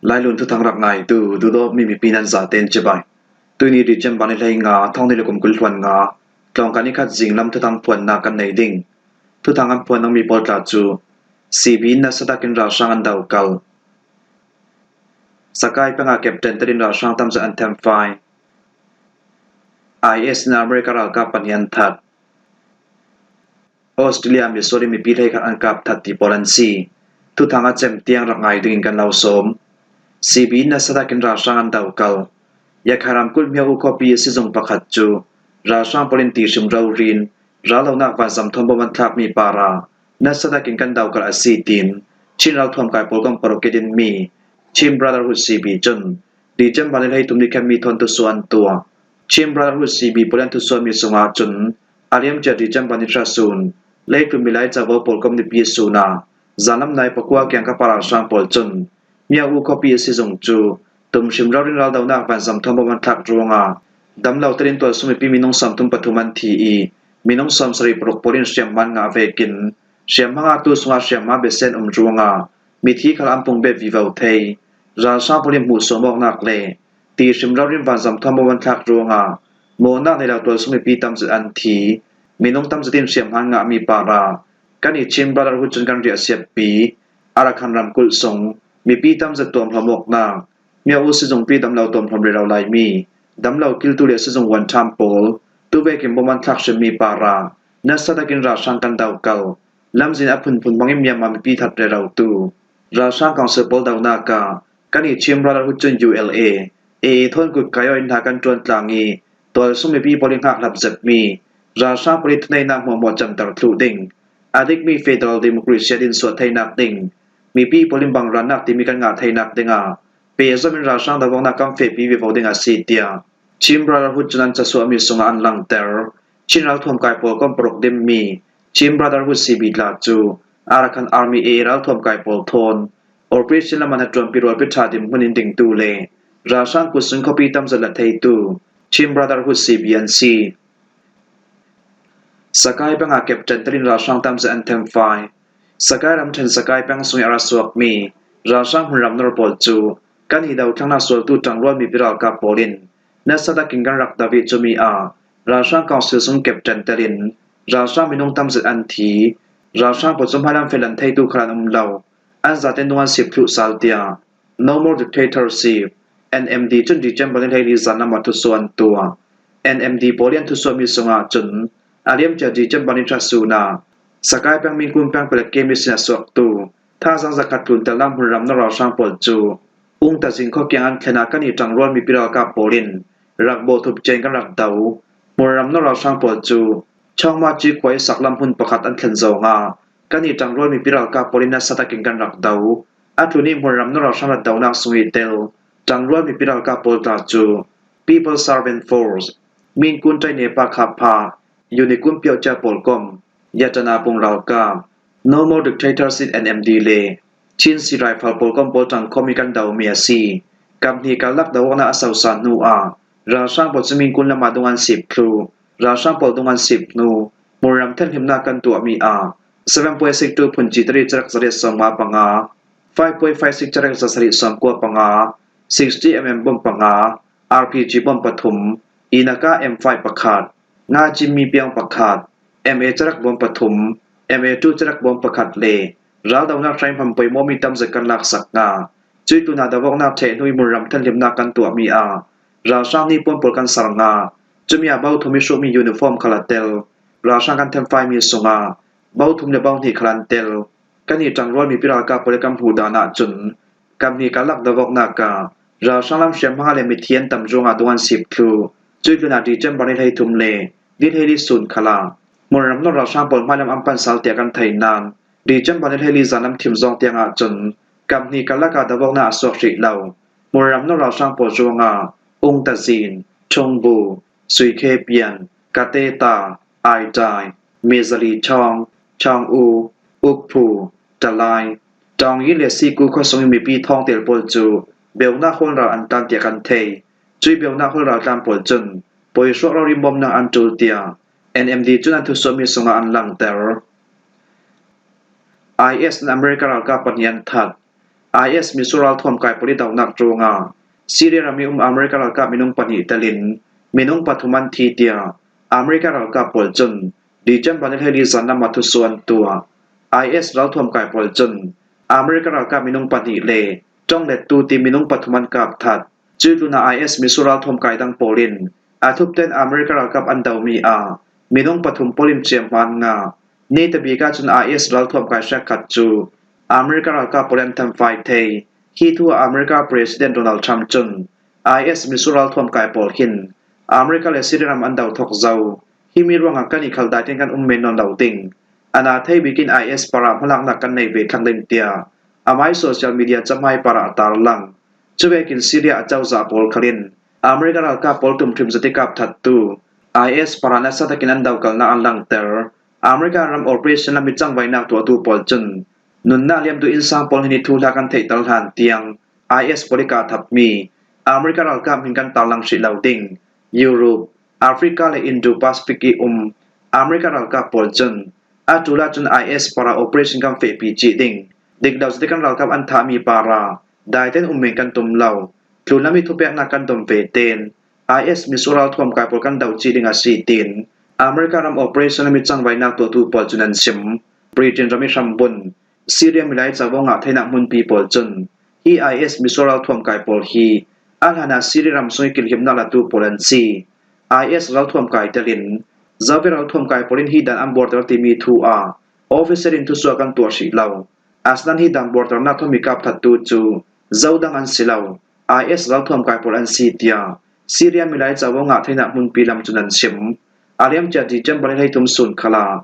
Lailun thuthang rak ngaitu duhdawtmi mipi nan zaten cibai. Tuni December ni 15 thong ni le kum 20 hluan nga tlawngkan i khat zinglam thuthang phuannak kan nei ding. Thuthang an phuan dingmi pawl tla cu CB nasa takin ralhrang an do kal. Sakai pengah captain telin ralhrang tam zat an thenfai. IS in America ralkap pahnih an that. Australia misual in mipi hleikhat an kap that ti pawl an si. Thuthang a cem tiang rak ngai dingin kan lo sawm. CB nasa takin ralhrang an do kal. Yakhai ramkulh Myo-u khuapi sizung pakhat cu ralhrang pawl in tihrim rorin raldohnak vanzam thawmbom an thlakmi para nasa takin kan do kal a si tiin Chin ralthuam kai pawl kong paruk in mi Chin Brotherhood CB cun December ni 13 ni khan mi thawn tusu an tuah. Chin Brotherhood CB pawl an thusuanmi sungah cun A liamcia December ni thla sun, leitlun milai cavo pawl kom nipi sun ah zanlam nai pakua kiang ka ralhrang pawl cun Myo-u khuapi sizung cu tumhrim ralrin raldohnak vanzam thawng an thlak ruangah damlo tein tualsung mipi minung 33 an thi i minung 76 pawl in hriamhman ngah vekin hriamhma ngahtu sungah hriamhma biasen um ruangah mithi khal an pung bet vivo thei. Ralhrang pawl in hmuhsawm awknak le tihrim ralrin vanzam thawng an thlak ruangah Mawhnak nei lo tualsung mipi tamzat an thi. Minung tamzat in hriamhman ngahmi para kan i Chin Brotherhood cun kan riah siappi. Arakan ramkulh sung mipi tamzat tuamhlawm awknak Myo-u sizungpi damlo tuamhlawm rero laimi damlo kiltu le sizung vuanṭham pawl tuvek in bom an thlak hrimmi para nasa takin ralhrang kan do kal. Lamzin a phunphun hmang in Myanmar mipi that rero tu ralhrang council pawl donak ah kan i Chin Brotherhood cun ULA AA thawn kutkai in hna kan ṭuan tlang i tualsung mipi pawl i hngakhlap zepmi ralhrang pawl i thuneinak hmuahhmuah camter thluh ding, a dikmi federal democracy din suah theinak ding, mipi pawl in bangrannak timi kan ngah theinak dingah pehzom in ralhrang dovonghnak kan fehpi vivo ding a si tiah Chin Brotherhood cun an casuahmi sungah an langhter. Chin ralthuam kai pawl kom paruk dimmi Chin Brotherhood CB tla cu Arakan Army AA ralthuam kai pawl thawn Operation lam an ṭuanpi rualpi ṭha ding hmun in dingtu le ralhrang kutsun khuapi tamzat le theitu Chin Brotherhood CB an si. Sakai peng ah Captain telin ralhrang tamzat an thenfai. Sakai ramṭhen Sakai peng sung i a ra suakmi ralhrang hmunram nawr pawl cu kan i dothlannak sualtu ṭangrual mipi ralkap pawl in nasa takin kan rak doh i cumi ah ralhrang council sung captain telin ralhrang minung tamzat an thi. Ralhrang pawl cu hmailam fel an theitu khal an um lo. An zaten nung an sip thluh sal tiah No More Dictatorship, NMD cun December ni 14 zan ah thusuah an tuah. NMD pawl i an thusuahmi sungah cun a liamcia December ni thla sun ah Sakai peng Minkun peng palek kemi sin a suaktu thazaang zakhat tluntelnak hmunram na ralhrang pawl cu Ungtazing khuakiang an thlen ah kan i ṭangrual mipi ralkap pawl in rak bawhthup cen kan rak do. Hmunram na ralhrang pawl cu Chawngma Ci khua i saklam hmun pakhat an thlen zongah Kan i ṭangrual mipi ralkap pawl in nasa takin kan rak do. A tlun i hmunram na ralhrang rat donak sung i tel ṭangrual mipi ralkap pawl tla cu People Servant Force, Minkun Ṭaine Pa Kha Pha, Unikun Piocha pawl kom, Yatana Pung ralkap, No More Dictatorship NMD le Chin Sea Rifle pawl kom pawl ṭang khomi kan domi a si. Kamhnih karlak do awknak a sosan hnu ah ralhrang pawl cu Minkun lam ah dung an sip thlu. Ralhrang pawl dung an sip hnu Hmunram thianhhlimnak kan tuahmi ah 7.62 phunci tari carek 895, 5.56 carek 795, 60 mm bomb panga, RPG bomb pathum, Inaka M5 pakhat, Nga Cimmi piang pakhat, MA carek bomb pathum, MA2 carek bomb pakhat le raldohnak hraimham poimawmi tamzat kan laksak hna. Cui tuna dawoknak ṭheh hnu i hmunram thianhhlimnak kan tuahmi ah ralhrang nih puan pawl kan ser hna. Cumi ah bo thum i hruhmi uniform khal a tel. Ralhrang kan thenfaimi sungah bo thum le bo hnih khal an tel. Kan i ṭangrual mipi ralkap pawl i kan hmuh dan ahcun kamhnih karlak dawoknak ah ralhrang lam hriamhma le mithi an tam ruangah dung an sip thlu. Cui tlun ah December ni 13 le ni 14 sun khal ah hmunram nawl ralhrang pawl hmailam an pan sal tiah kan theih nain December ni 14 zanlam thim zong tiang ahcun kamhnih karlak ah dawoknak a suak rih lo. Hmunram nawl ralhrang pawl ruangah Ungtazin, Chungbu, Suikhe Pian, Kateta, Aitai, Mezali Chawng, Chawng-U, Ukphu, Talai, Taungyi le Siku khuasung i mipi thawngtel pawl cu beunak hawlral an tan tiah kan theih. Cui beunak hawlral tlan pawl cun pawihruak rori bawmnak an ṭul tiah NMD cun an thusuahmi sungah an langhter. IS in America ralkap pahnih an that. IS misual ralthuam kai pawl i dohnak ruangah Syria ram i um America ralkap minung pahnih tel in minung pathum an thi tiah America ralkap pawl cun December ni 14 zan ah thusu an tuah. IS ralthuam kai pawl cun America ralkap minung pahnih le ṭawnglettu ti minung pathum an kap that. Cu tlun ah IS misual ralthuam kai dang pawl in a thupten America ralkap an domi ah minung pathum pawl in hriamhma an ngah. Ni tabik ahcun IS ralthuam kai hrekkhat cu America ralkap pawl an thamfai thei. Hi thu ah America President Donald Trump cun IS misual ralthuam kai pawl hin America le Syria ram an do thok zau. Hi mi ruangah kan i khaldai ten kan um men nawn lo ding. Ana thei bikin IS para hmalaknak kan nei ve thlang ding tiah amai social media camhai para a tar lang. Cuvekin Syria acozah pawl khalin America ralkap pawl tumhrim zati kap thattu IS para nasa takin an dokalnak an langhter. America ram operation lam i cangvainak tuahtu pawl cun nunnak liamtu innsang pawl hi thu hla kan theihter hlan tiang IS pawl i kaa thapmi America ralkap hin kan tarlang hrih lo ding. Europe, Africa le Indo-Pacific i um America ralkap pawl cun atu ahcun IS para operation kan fehpi chih ding. Diklo zati kan ralkap an thahmi para daiten um men kan tum lo. Tlunlam i thupeknak kan dom ve ten. IS misual ralthuam kai pawl kan doh chih ding a si tiin America ram operation a micangvainak tuahtu pawl cun an chim. Britain ram i hrambun Syria milai covo ngah theinak hmunpi pawl cun hi IS misual ralthuam kai pawl hi a hlan ah Syria ram sung i kilhimnak latu pawl an si. IS ralthuam kai tel in Zavi ralthuam kai pawl in hi dan an buarter timi thu ah officer in thusuah kan tuah hrih lo. Asnan hi dan buarternak thawmi kapthattu cu zodang an si lo. IS ralthuam kai pawl an si tiah Syria milai covo ngah theinak hmunpi lam cun an chim. A liamcia December ni 13 sun khal ah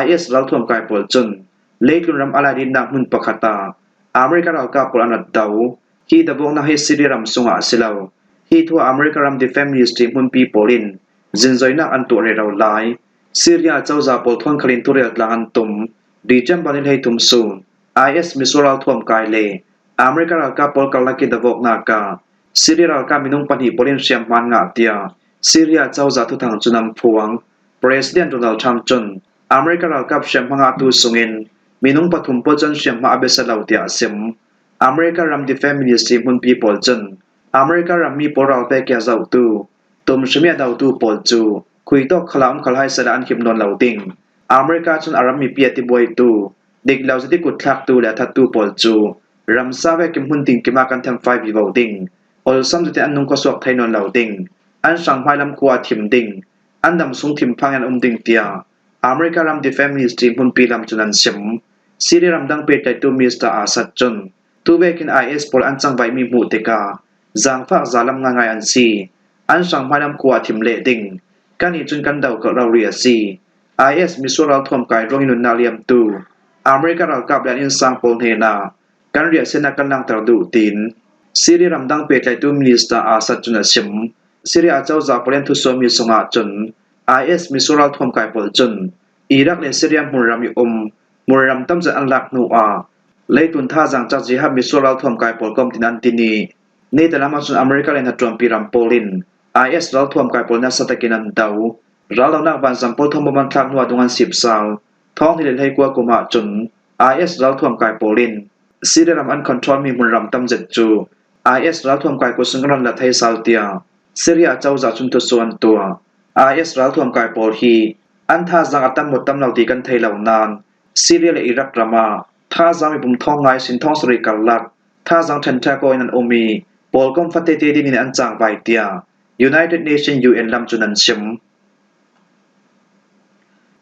IS ralthuam kai pawl cun leitlun ram a laidinnak hmun pakhat ah America ralkap pawl an rat do. Hi dabawknak hi Syria ram sungah a si lo. Hi thu ah America ram Defense Ministry hmunpi pawl in zinzoinak an tuah rero lai. Syria cozah pawl thawnkhal in turel tlang an tum. December ni 13 sun IS misual ralthuam kai le America ralkap pawl karlak i davawknak ah Syria ralkap minung pahnih pawl in hriamhman ngah tiah Syria cozah thuthang cun an phuang. President Donald Trump cun America ralkap hriamhma ngahtu sungin minung pathum pawl cun hriamhma a biasa lo tiah a chim. America ram Defense Ministry hmunpi pawl cun America rammi pawl ralpek a zohtu tumhrimi a dotu pawl cu khuitawk khala um khal hai sehla an him nawn lo ding. America cun a ram mipi a tibuaitu Diklo zati kutthlaktu le a thattu pawl cu ramsa vekim hmun tinkim ah kan thenfai vivo ding, olsam zati an nung khuasuak thei nawn lo ding, an hranghmai lam khua a thim ding, an dam sung thinphang in an um ding tiah America ram Defense Ministry hmunpi lam cun an chim. Syria ramdang pehtlaihtu Mr. Assad cun tuvek in IS pawl an cangvaihmi hmuh tikah zaangfak zalam ngaingai an si. An hranghmai lam khua a thim leh ding. Kannih cun kan dohkalh rori a si. IS misual ralthuam kai ruang i nunnak liamtu America ralkap le an innsang pawl hnenah kan riahsianak kan langhter duh tiin Syria ramdang pehtlaihtu minister Assad cun a chim. Syria acozah pawl an thusuanmi sungah cun IS misual ralthuam kai pawl cun Iraq le Syria hmunram i um hmunram tamzat an lak hnu ah leitun thazaang cak jihad misual ralthuam kai pawl kom tin an tin i Netalam ahcun America le hnaṭuanpi ram pawl in IS ralthuam kai pawl nasa takin an do. Raldohnak vanzang pawl thongbom an thlak hnuah dung an sipsal. Thawng ni le 19 kum ahcun IS ralthuam kai pawl in Syria ram an control mi hmunram tamzet cu IS ralthuam kai kut kan ran la thei sal tiah Syria cozah cun thusu an tuah. IS ralthuam kai pawl hi an thazaang a tam maw tam lo ti kan thei lo nain Syria le Iraq ram ah thazaang mipum thong ngai sin thong sarih karlak thazaang ṭhenṭha ko in an um i pawlkom fatete din in an cang vai tiah United Nations UN lam cun an chim.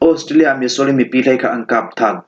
Australia misual in mipi hlei kha an kap that.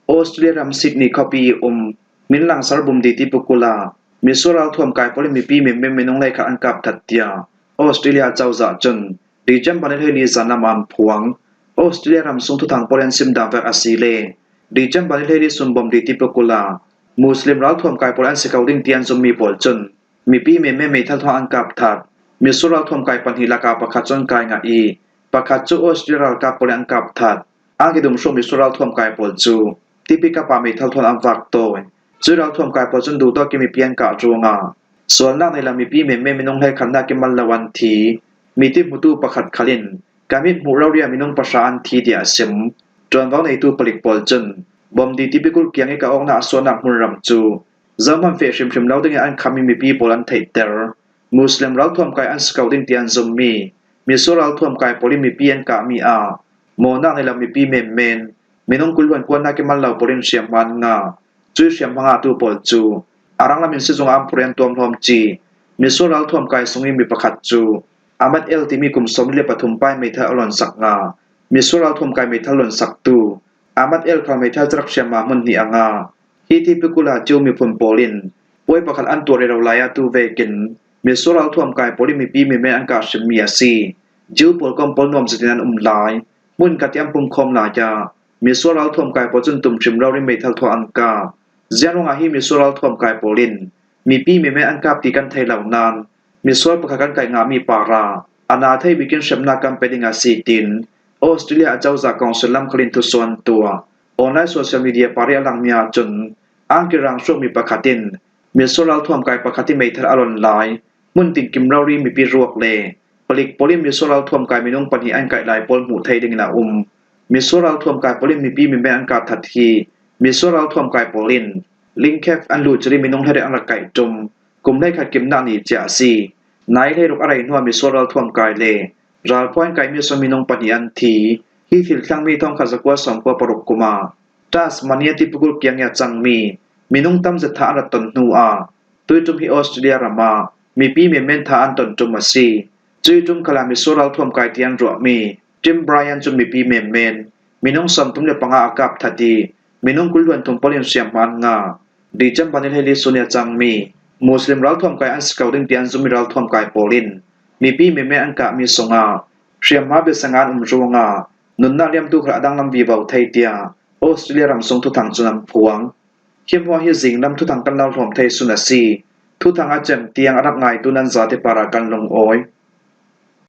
Australia ram Sydney khuapi i um min langsar bumdi ti pukul ah misual ralthuam kai pawl in mipi menmen minung lei kha an kap that tiah Australia cozah cun December ni 12 zan ah an phuang. Australia ram sung thuthang pawl an sim dang vek a si le December ni 12 sun bom-di ti pukul ah Muslim ralthuam kai pawl an si ko ding ti an zummi pawl cun Mipi menmen meithal thawng an kap that. Mitsur ralthuam kai pahnih lakah pakhat cu an kai ngah i pakhat cu Australia ralkap pawl nih an kap that. Angki dum hrawh mitsur ralthuam kai pawl cu tipi kap ah meithal thawn an vak tawn. Cu ralthuam kai pawl cun duhtawk in mipi an kah ruangah sualnak nei lo mipi menmen minung hlei khatnak i mal lo an thi. Miti hmutu pakhat khal in ka mit hmuh roriah minung pahra an thi tiah a sim. Ṭuanvo neitu palik pawl cun bomdi tipikulh kiang i ka awknak a suahnak hmunram cu. Zohhmanh feh hrimhrim lo dingin an khammi mipi pawl an theihter. Muslim ralthuam kai an si ko ding ti an zummi misual ralthuam kai pawl i mipi an kahmi ah mawnak nih lo mipi menmen minung 20 luan kuannak i man lo pawl in hriamhma an ngah. Cui hriamhma ngahtu pawl cu a ranglam in sizung ah an phur i an tuamhlawm chih. Misual ralthuam kai sung i mi pakhat cu Ahmad El timi kum 23 pai meithal a lonh sak nga. Misual ralthuam kai meithal lonh saktu Ahmad El khal meithal cu rak hriamhma hmun hnih a ngah. Hi tipikul ah Jew miphun pawl in puai pakhat an tuah rero lai ah tu vekin misual ralthuam kai pawl i mipi mimen an kah hrimmi a si. Jew pawl kom pawl nuam zetin an um lai. Hmunkhat i an pumkhawm lai ah misual ralthuam kai pawl cun tum hrim ro in meithal thawh an kah. Ziang ruangah hi misual ralthuam kai pawl in mipi mimen an kap ti kan thei lo nain misual pakhat kan kai ngahmi para ana thei bikin hremnak kan pe ding a si tin Australia acozah council lamkhalin thusuan tuah. Online social media par i a langmi ahcun angki rang hrukmi pakhat in misual ralthuam kai pakhat i meithal a lon lai. Hmuntin kim rori mipi ruak le palik pawl in misual ralthuam kai minung pahnih an kaih lai pawl hmuh thei dingin a um. Misual ralthuam kai pawl in mipi mimen an kah that hi misual ralthuam kai pawl in Lingkhef an luh curi minung hlei an rak kaih ṭum. Kum hleikhat kimnak ni cia a si. Nai hleiruk a rei hnuah misual ralthuam kai le ralphuan kaimi sung minung pahnih an thi. Hi thil thlangmi 1996 kum ah Tasmania tipikulh kiang i a cangmi minung tamzet thah an rat ton hnu ah tuiṭum hi Australia ram ah mipi menmen thah an ton ṭum a si. Cui ṭum khal ah misual ralthuam kai ti an ruahmi Tim Bryan cu mipi menmen minung 35 a kap that i minung 23 pawl in hriamhma an ngah. December ni hleili sun i a cangmi Muslim ralthuam kai an si ko ding ti an zummi ralthuam kai pawl in mipi menmen an kahmi sungah Hriamhma biasang an um ruangah nunnak liamtu kha a danglam vivo thei tiah Australia ramsung thuthang cun an phuang. Hi hmuah hi zinglam thuthang kan lo hlawm thei sun a si. Thuthang a cem tiang a rak ngaitu nan zate par ah kan lungawi.